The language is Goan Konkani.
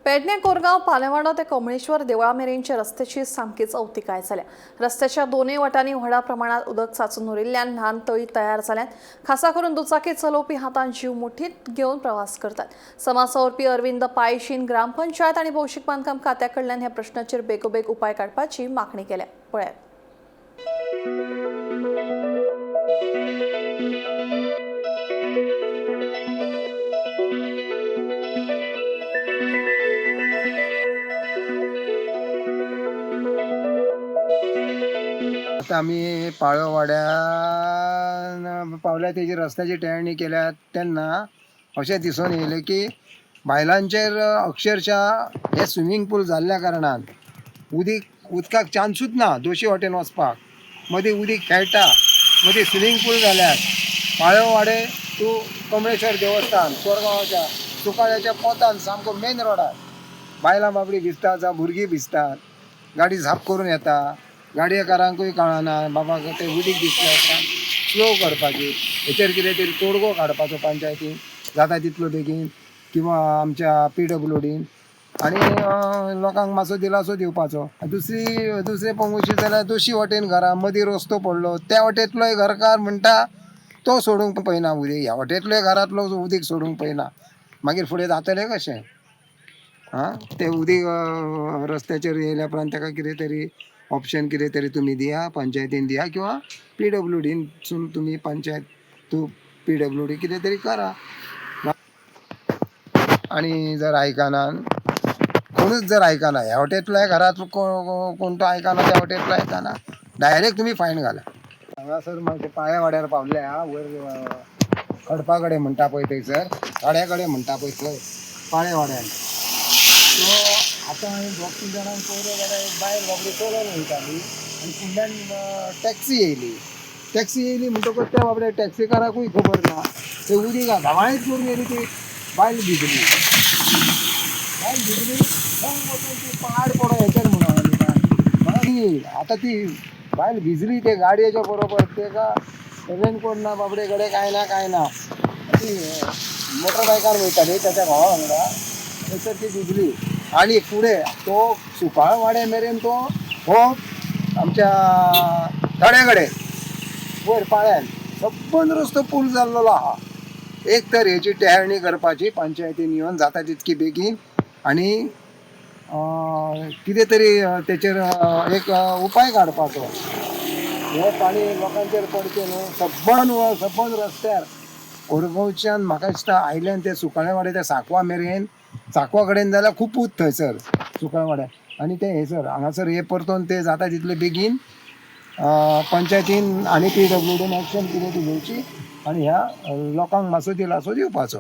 पेडणे कोरगांव पालेवाडो ते कमळेश्वर देवळा मेरेनच्या रस्त्याची सामकीच अवतिकाय जाल्या. रस्त्याच्या दोनूय वटांनी व्हडा प्रमाणात उदक साचून उरिल्ल्यान ल्हान तळी तयार जाल्यात. खासा करून दुचाकी चलोवपी हातान जीव मुठीत घेवन प्रवास करतात. समाज वावुरपी अरविंद पायशीन ग्रामपंचायत आनी भौशीक बांदकाम खात्या कडल्यान ह्या प्रश्नाचेर बेगोबेग उपाय काडपाची मागणी केल्या. पळयात. आतां आमी पाळोवाड्यान पावल्या तेजी रस्त्याची टेळणी केल्या तेन्ना अशें दिसून येयलें की बायलांचेर अक्षरशा हें स्विमींग पूल जाल्ल्या कारणान उदीक उदकाक चान्सूच ना दोशी वाटेन वचपाक. मदीं उदीक खेळटा, मदीं स्विमींग पूल जाल्यार पाळोवाडे टू कमळेश्वर देवस्थान कोरगांवच्या सुकाळ्याच्या पोतान सामको मेन रोडार बायलां बाबडी भिजतात जावं भुरगीं भिजतात. गाडी झाप करून येता, गाडयेकारांकूय कळना बाबा तें उदीक दिसल्या उपरांत स्लो करपाची. हेचेर कितें तरी तोडगो काडपाचो पंचायतीन जाता तितलो बेगीन किंवा आमच्या पी डब्ल्यू डीन आनी लोकांक मातसो दिलासो दिवपाचो. दुसरी दुसरें पळोवंक वचीत जाल्यार दोशी वाटेन घरां मदीं रस्तो पडलो, त्या वाटेंतलोय घरकार म्हणटा तो सोडूंक पळयना उदीक, ह्या वाटेंतलोय घरांतलो उदीक सोडूंक पळयना. मागीर फुडें जातलें कशें? आं, तें उदीक रस्त्याचेर येयल्या उपरांत ताका कितें तरी ऑप्शन कितें तरी तुमी दिया, पंचायतीन दिया किंवा पी डब्ल्यू डीनसून तुमी पंचायत तूं पी डब्ल्यू डी कितें तरी करा. आनी जर आयकना कोणूच, जर आयकना ह्या वटेंतलोय घरांत कोण तो आयकना, त्या वटेंतलो आयकना, डायरेक्ट तुमी फायन घाला. हांगासर मागीर पाळ्या वाड्यार पावल्या वयर खडपा कडेन म्हणटा पळय थंयसर थड्या कडेन म्हणटा पळय थंय पाळे वाड्यान. सो आतां हांवें दोग तीन जाणांक पळयलें जाल्यार एक बायल बाबडी चलोन वयताली आनी फुडल्यान टॅक्सी येयली. टॅक्सी येयली म्हणटकूच त्या बाबड्या टॅक्सीकाराकूय खबर ना ते उदीक धांवाळीत करून येयली. ती बायल भिजली, बायल भिजली थंय वचून ती पाड पडो हेचेर म्हणून आनी आतां ती बायल भिजली ते गाडयेच्या बरोबर. तेका रेनकोट ना बाबडे कडेन, कांय ना कांय ना. ती मोटरबायकार वयताली ताच्या घोवा वांगडा, थंयसर ती भिजली. आनी फुडें तो सुकाळ वाड्या मेरेन तो हो आमच्या थड्या कडेन वयर पाळ्यान सबंद रस्तो पूल जाल्लो आहा. एक तर हेची टेहळणी करपाची पंचायतीन येवन जाता तितकी बेगीन आनी कितें तरी तेचेर एक उपाय काडपाचो. हें पाणी लोकांचेर पडचें न्हू. सबंद सबंद रस्त्यार कोरगांवच्यान म्हाका दिसता आयल्यान ते सुकाळेवाडे ते सांकवा मेरेन, सांकवा कडेन जाल्यार खुपूच थंयसर सुकाळवाड्यार आनी ते हेसर हांगासर हे परतून ते जाता तितले बेगीन पंचायतीन आनी पी डब्ल्यू डीन एक्शन कितें ती घेवची आनी ह्या लोकांक मातसो दिलासो दिवपाचो.